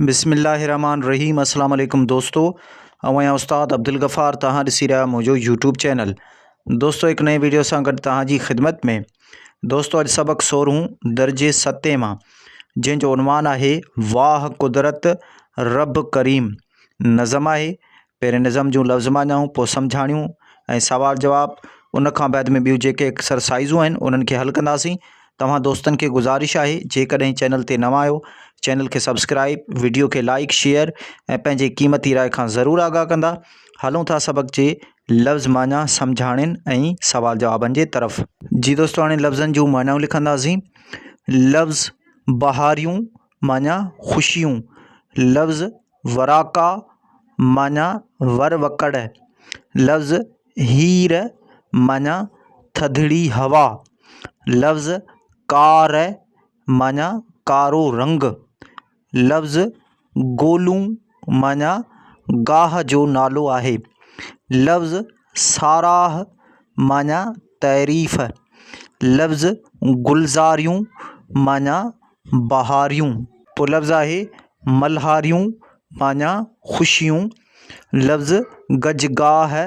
بسم الله الرحمن الرحيم السلام عليڪم دوستو آئون آهيان استاد عبدالغفار توهان ڏسي رهيا منهنجو يوٽيوب چينل دوستو هڪ نئين ويڊيو سان گڏ توهان جي خدمت ۾ دوستو اڄ سبق سورهون درجي ستين مان جنهن جو عنوان آهي واهه قدرت رب ڪريم نظم آهي پهرين نظم جون لفظ معنائون پوء سمجهاڻيون ۽ سوال جواب ان کان بعد ۾ ٻيون جيڪي ايڪسرسائزون آهن انهن کي حل ڪنداسين توهان دوستن کي گذارش آهي جيڪڏهن چينل تي نوان آهيو چينل کي سبسڪرائب وڊيو کي لائڪ شيئر ۽ پنهنجي قيمتي راء کان ضرور آگاهه ڪندا هلون ٿا سبق جي لفظ معنيٰ سمجهاڻين ۽ سوال جوابن جي طرف. جي دوستو هاڻي لفظن جون معنائون لکنداسين لفظ بهاريون معنيٰ خوشيون لفظ وراڪا معنيٰ ور وڪڙ، لفظ هير معنيٰ ٿڌڙي هوا، لفظ ڪار معنيٰ ڪارو رنگ، لفظ گولون معنيٰ گاهه جو نالو آهي، لفظ ساراهه معنيٰ تعريف، لفظ گلزاريون معنيٰ بهاريون. پوء لفظ آهي ملهاريون معنيٰ خوشيون، لفظ گجگاهه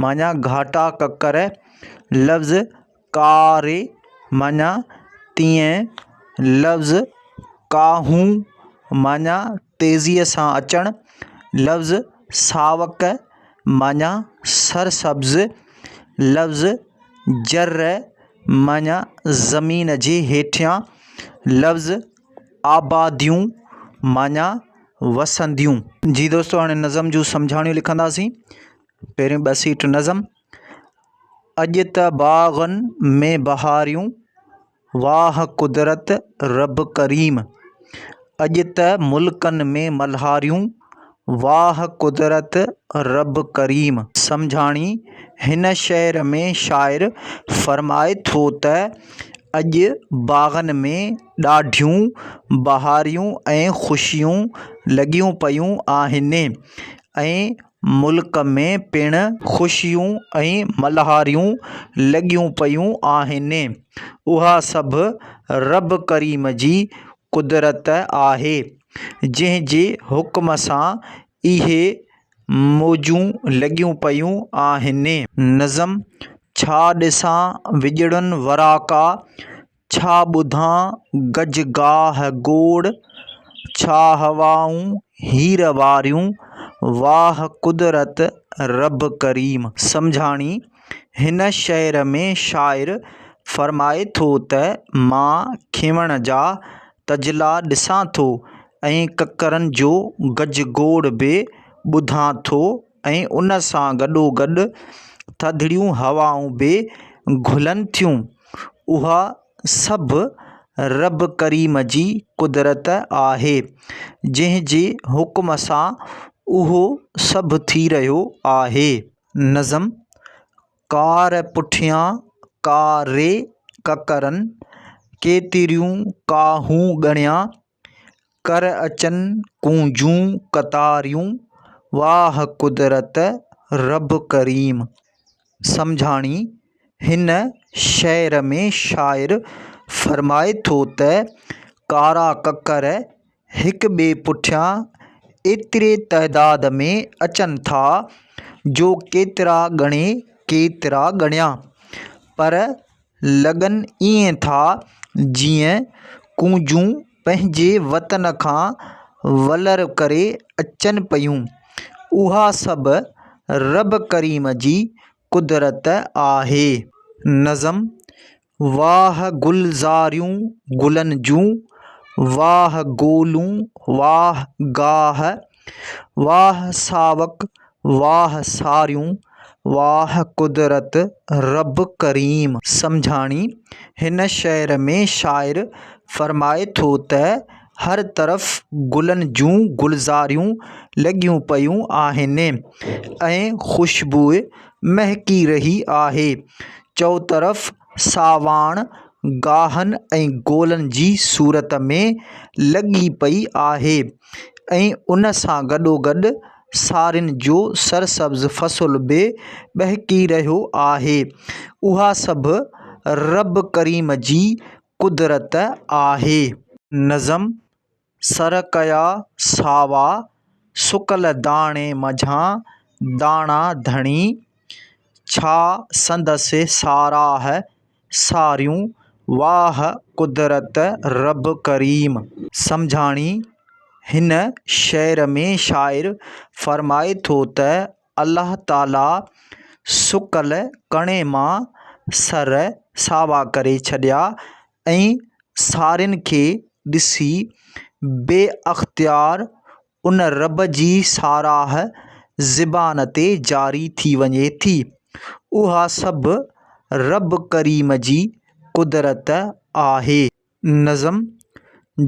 معنيٰ گهاٽا ڪڪر، لفظ ڪاري معنيٰ تيئن، لفظ ڪاهون معنيٰ تيزيء سان اچڻ، لفظ ساوڪ معنيٰ سرسبز، لفظ جر معنيٰ زمين جي هيٺيان، لفظ آباديون معنيٰ وسنديون. جي دوستو هاڻي نظم جون سمجهاڻيون لکنداسين. پهريون ٻه سيٽ نظم، اڄ ته باغن ۾ بهاريون، واهه قدرت رب ڪريم، اڄ ته ملڪن ۾ ملهاريون، واهه قدرت رب ڪريم. سمجهاڻي، هن شعر ۾ شاعر فرمائي ٿو ته اڄ باغن ۾ ڏاڍيون بهاريون ۽ خوشيون لڳيون پيون آهن ۽ ملڪ ۾ پڻ خوشيون ۽ ملهاريون لڳيون پيون آهن. اها سڀ رب ڪريم جي قدرت آهي، جنهن جي حڪم سان اهي موجون لڳيون پيون آهن. نظم، ڇا ڏسان وڄڙن وراڪا، ڇا ٻڌان گجگاهه گوڙ، ڇا هوائون هير واريون، واهه قدرت رب ڪريم. سمجهاڻي، هن شعر ۾ شاعر فرمائي ٿو ته مان کيوڻ جا تجلا ڏسان ٿو ۽ ڪڪرن جو گجگوڙ به ٻڌان ٿو ۽ ان سان گڏوگڏ ٿڌڙيون هوائون به گهلن ٿيون. اها سڀ رب ڪريم جي قدرت آهي، جنهن جي حڪم سان اهو سڀ ٿي رهيو آهي. نظم، ڪار پٺيان ڪاري ڪڪرن، ڪيتريون ڪاهون ڳڻيان، ڪر اچن ڪونجون قطاريون، واهه قدرت رب ڪريم. سمجهاڻي، هن شعر ۾ شاعر فرمائي ٿو ته ڪارا ڪڪر هڪ ٻئي پٺيان ايتري تعداد ۾ اچن ٿا جو ڪيترا ڳڻي ڪيترا ڳڻيان، پر لڳن ائين ٿا جيئن ڪونجون پنهنجي وطن کان ولر ڪري اچن پيون. اها سڀ رب ڪريم جي قدرت آهي. نظم، واهه گلزاريون گلن جون، واهه گولون واهه گاهه، واهه ساوڪ واهه ساريون، واهه قدرت رب ڪريم. سمجهاڻي، هن شعر ۾ شاعر فرمائي ٿو ته هر طرف گلن جون گلزاريون لڳيون پيون آهن ۽ خوشبوء مهڪي رهي آهي. چؤطرف ساواڻ گاهن ۽ گولن جي صورت ۾ لڳي پئي آهي ۽ ان سان گڏوگڏ سارين جو سرسبز فصل به ٻهڪي رهيو آهي. اها سڀ رب ڪريم جي قدرت آهي. نظم. سر ڪيا ساوا، سڪل داڻي منجهان داڻا ڌڻي، ڇا سندس ساراهه ساريون، واهه قدرت رب ڪريم. سمجهاڻي، هن شعر ۾ شاعر فرمائي ٿو ته الله تعاليٰ سڪل ڪڻي مان سر ساوا ڪري ڇڏيا ۽ سارين کي ڏسي بي اختيار ان رب جي ساراهه زبان تي جاري ٿي وڃي ٿي. اها سڀ رب ڪريم جي قدرت آهي. نظم،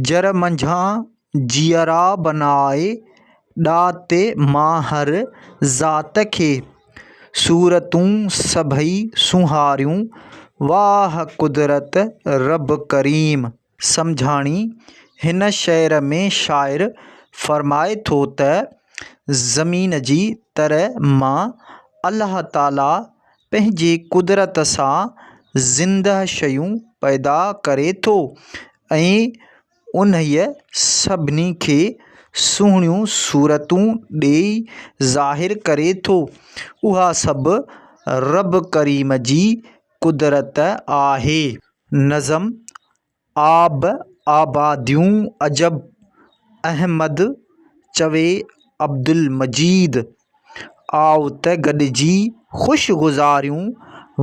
جر منجهان جيئرا بنائي، ڏات مان هر ذات کي. صورتون سڀئي سونهاريون، واهه قدرت رب ڪريم. سمجهاڻي، هن شعر ۾ شاعر فرمائي ٿو ته زمين جي تر مان الله تعاليٰ پنهنجي قدرت سان زنده شيون پيدا ڪري ٿو ۽ انهيء سڀني کي سهڻيون صورتون ڏيئي ظاهر ڪري ٿو. اها سڀ رب ڪريم جي قدرت آهي. نظم، آب آباديون عجب، احمد چوي عبدالمجيد، آء ته گڏجي خوش گذاريون،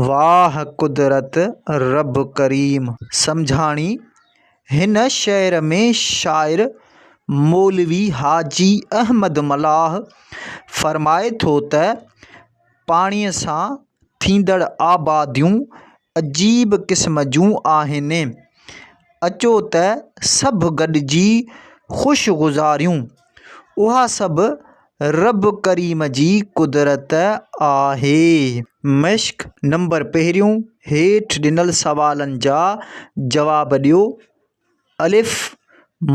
واهه قدرت رب ڪريم. سمجهاڻي، هن شعر ۾ شاعر مولوي حاجي احمد ملاح فرمائي ٿو ته پاڻيء سان ٿيندڙ آباديون عجيب قسم جون آهن. اچو ته سڀ گڏجي خوش گذاريون. اها سڀ رب ڪريم جي قدرت آهي. مشق نمبر پهريون هيٺ ڏنل سوالن جا جواب ڏيو. الف،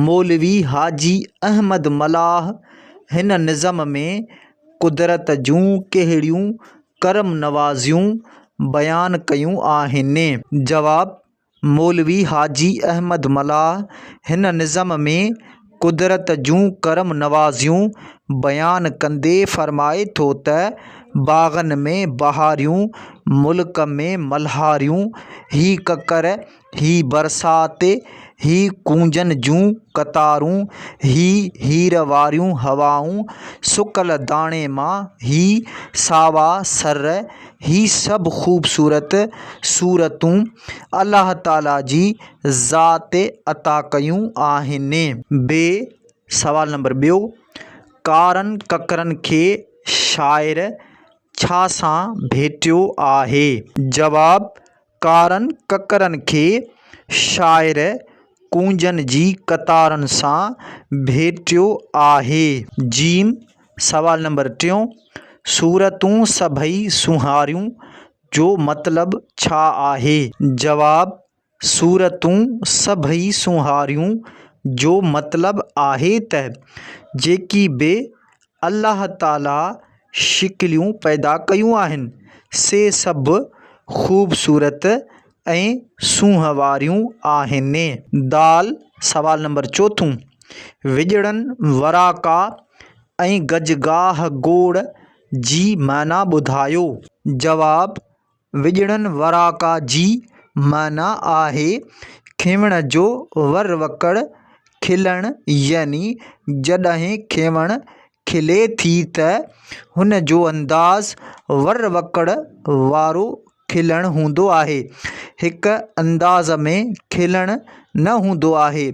مولوي حاجي احمد ملاح هن نظم ۾ قدرت جون ڪهڙيون ڪرم نوازيون بيان ڪيون آهن؟ جواب، مولوي حاجي احمد ملاح هن نظم ۾ قدرت جون ڪرم نوازيون بيان ڪندي فرمائي ٿو ته باغن ۾ بهاريون، ملڪ ۾ ملهاريون، هي ڪڪر، هي برسات، هي ڪونجن جون قطارون، هي هير واريون هوائون، سڪل داڻي مان هي ساوا سر، هي سڀ خوبصورت صورتون الله تعاليٰ جي ذات عطا ڪيون آهن. بي، سوال نمبر ٻيو، ڪارن ڪڪرن کي شاعر ڇا سان ڀيٽيو آهي؟ جواب، ڪارن ڪڪرن کي شاعر ڪونجن جي قطارن سان ڀيٽيو آهي. جيم، سوال نمبر ٽيون، صورتون سڀئي سونهاريون جو مطلب ڇا آهي؟ جواب، صورتون سڀئي سونهاريون جو مطلب آهي ته جيڪي به الله تعاليٰ شڪليون پيدا ڪيون آهن، سي سڀ خوبصورت ۽ سونهن واريون آهن. دال، سوال نمبر چوٿون، وڄڙن وراڪا ۽ گجگاهه گوڙ جي معنيٰ ٻڌايو. جواب، وڄڙن وراڪا جي معنيٰ آهي کيوڻ جو ور وڪڙ کلڻ يعني جڏهن کيوڻ کلي ٿي ته هن جو انداز ور وڪڙ وارو کلڻ هوندو آهي. هڪ انداز ۾ کلڻ نه هوندو آهي.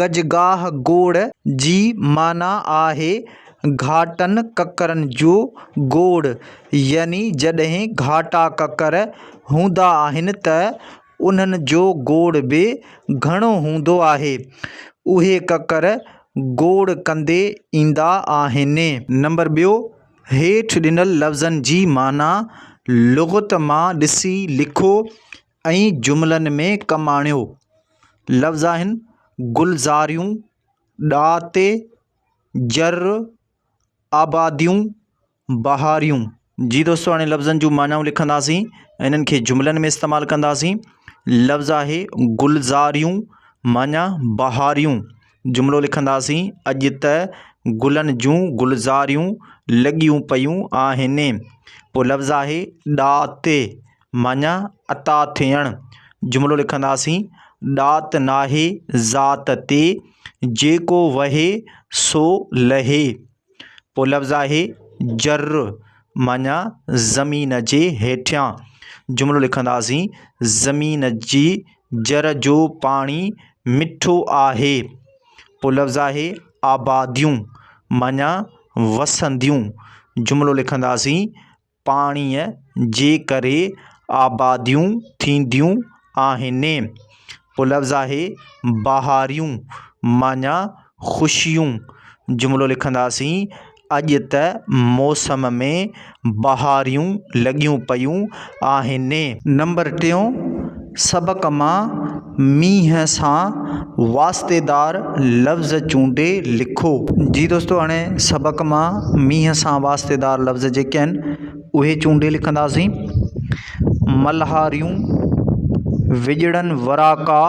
گجگاهه گوڙ جي معنيٰ آهي گهاٽن ڪڪرن جو گوڙ يعني جڏهن گهاٽا ڪڪر هوندا آهن ته انهن جو گوڙ به گهڻو هوندو آهي. اهي ڪڪر گوڙ ڪندي ايندا آهن. نمبر ٻيو، هيٺ ڏنل لفظن جي معنيٰ لغت مان ڏسي لکو ۽ جملن ۾ ڪم آڻيو. لفظ آهن، گلزاريون، ڏات، جر، آباديون، بهاريون. جي دوستو هاڻي لفظن جون معنائون لکنداسين ۽ انهن کي جملن ۾ استعمال ڪنداسين. لفظ آهي گلزاريون معنيٰ بهاريون، جملو لکنداسين، اڄ ته گلن جون گلزاريون لڳيون پيون آهن. پوء لفظ آهي ڏات معنيٰ عطا ٿيڻ. جملو لکنداسين، ڏات ناهي ذات تي، جيڪو وهي سو لهي. پوء لفظ آهي جر معنيٰ زمين جي هيٺيان. جملو لکنداسين، زمين جي جر جو پاڻي مٺو آهي. پوء لفظ آهي آباديون معنيٰ وسنديون. جملو لکنداسين، پاڻيء جي ڪري آباديون ٿينديون آهن. پوء لفظ آهي بهاريون معنيٰ خوشيون. جملو لکنداسين، اڄ ته موسم ۾ بهاريون لڳيون پيون آهن. نمبر ٽيون سبق مان مينهن سان واسطيدار لفظ چونڊي لکو. جي دوستو هاڻي سبق مان مينهن سان واسطيدار لفظ جيڪي آهن اهي چونڊي لکنداسين. ملهاريون، وڄڙن وراڪا،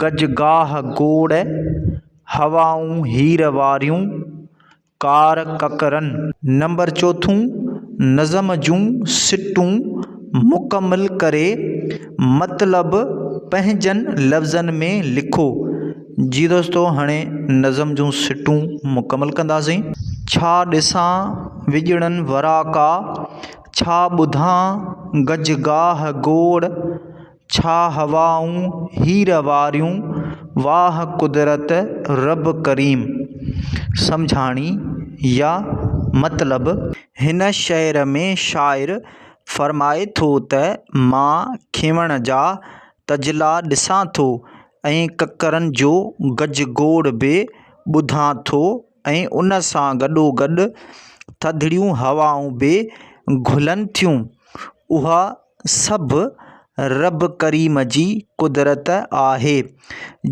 گجگاهه گوڙ، هوائون هير واريون، ڪار ڪڪرن. نمبر چوٿون نظم جون سٽون مڪمل ڪري مطلب پنهنجن لفظن ۾ لکو. جي دوستو هاڻي نظم جون سٽون مڪمل ڪنداسين. ڇا ڏسان وڄڙن وراڪا، ڇا ٻڌان گجگاهه گوڙ، ڇا هوائون هير واريون، واهه قدرت رب ڪريم. سمجهاڻي يا مطلب. هن شعر ۾ شاعر فرمائي ٿو ته مان کنوڻ جا تجلا ڏسان ٿو ۽ ڪڪرن جو گجگوڙ به ٻڌان ٿو ۽ ان سان گڏوگڏ ٿڌڙيون هوائون به گهلن ٿيون. اها سڀ رب ڪريم جي قدرت آهي،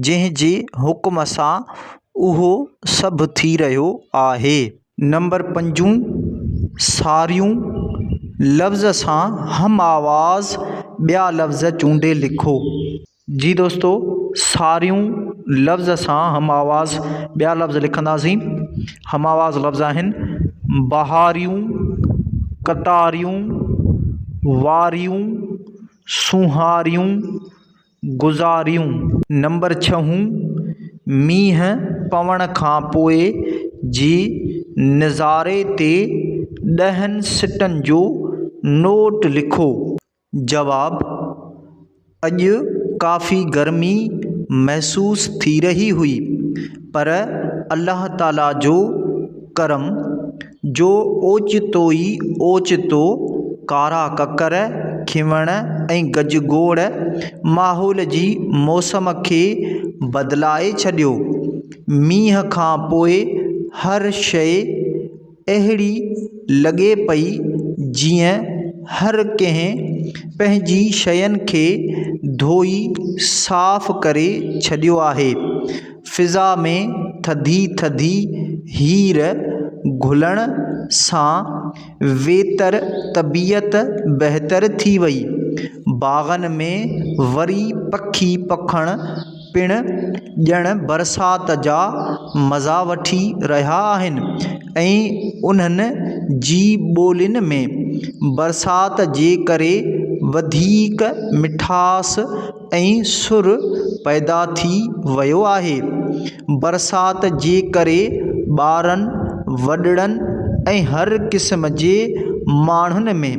جنهن جي حڪم سان اهو سڀ ٿي رهيو آهي. نمبر پنجون، ساريون لفظ سان هم آواز ٻيا لفظ چونڊي لکو. جي دوستو ساريون لفظ سان هم آواز ٻيا لفظ لکنداسين. هم آواز لفظ آهن، بهاريون، قطاريون، واريون، سونهاريون، گذاريون. نمبر ڇهون، مينهن پوڻ کان پوء جي نظاري تي ڏهن سٽن جو نوٽ لکو. جواب، اڄ ڪافي گرمي محسوس ٿي رهي هئي پر الله تعالي جو ڪرم جو اوچتو ئي اوچتو ڪارا ڪڪر، کنوڻ ۽ گجگوڙ ماحول جي موسم کي بدلائي ڇڏيو. مينهن کان پوء هر شيء اهڙي لڳي پئي جيئن هر ڪنهن پنهنجي شين کي ڌوئي صاف ڪري ڇڏيو آهي. فضا ۾ ٿڌي ٿڌي هير گهلڻ سان ويتر طبيعت بهتر ٿي وئي. باغن ۾ وري پکي پکڻ پڻ ڄڻ برسات جا مزا وٺي رهيا آهن ۽ انهن جي ٻولين ۾ برسات جي ڪري وڌيڪ مٺاس ۽ سر پيدا ٿي ويو آهي. برسات جي ڪري ٻارن، وڏڙن ۽ هر قسم جي ماڻهن ۾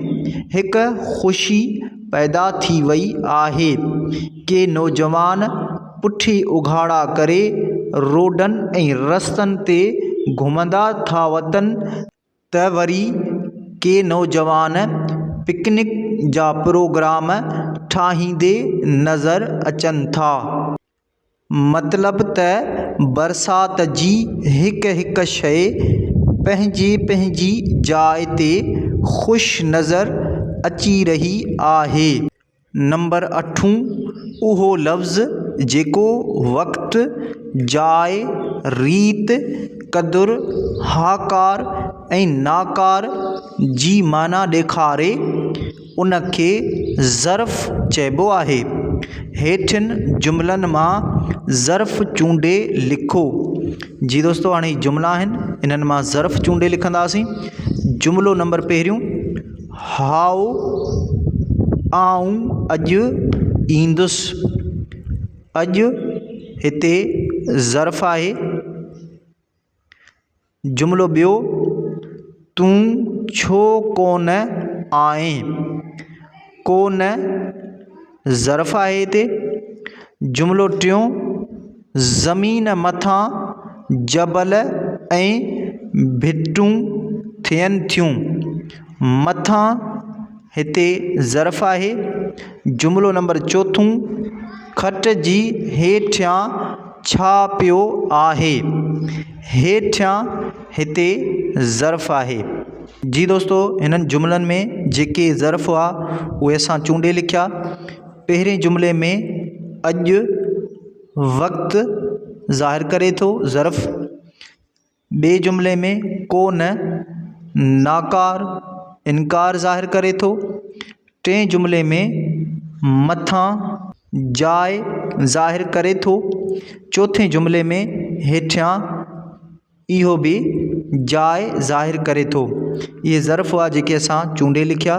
هڪ خوشي پيدا ٿي وئي آهي. ڪي نوجوان پٺي اگهاڙا ڪري روڊن ۽ رستن تي گهمندا ٿا وتن ته وري ڪي نوجوان پڪنڪ جا پروگرام ٺاهيندي نظر اچن ٿا. مطلب ته برسات جي هڪ هڪ شيء پنهنجي پنهنجي جاء تي خوش نظر اچي رهي آهي. نمبر اٺون، اهو لفظ جيڪو وقت، جاء، ريت، قدر، هاڪار ۽ ناڪار جي معنيٰ ڏيکاري، ان کي ظرف چئبو آهي. هيٺين جملن مان ظرف چونڊي لکو. جي دوستو هاڻي هي جملا آهن انهن مان ظرف چونڊي لکنداسين. جملو نمبر پهريون هائو آئون اڄ ايندس. اڄ هتي ظرف آهي. جملو ٻيو، تون ڇو ڪونه آئين؟ ڪونه ظرف آهي هتي. جملو ٽيون، زمين مٿان جبل ۽ ڀٽون ٿين ٿيون. مٿان هتي ظرف آهي. جملو نمبر چوٿون، کٽ جي هيٺيان ڇا پيو آهي؟ هيٺيان هتي ظرف آهي. جي دوستو هنن جملن ۾ جيڪي ظرف هئا اهي اسان چونڊي لکيا. پهرين جملي ۾ اڄ وقت ظاهر ڪري ٿو ظرف. ٻئي جملي ۾ ڪو نه ناڪار، انڪار، ظاهر ڪري ٿو. ٽئين جملي ۾ مٿان جاء ظاهر ڪري ٿو. چوٿين جملي ۾ هيٺيان اهو به جاء ظاهر ڪري ٿو. اهي ظرف هئا جيڪي اسان چونڊي لکيا.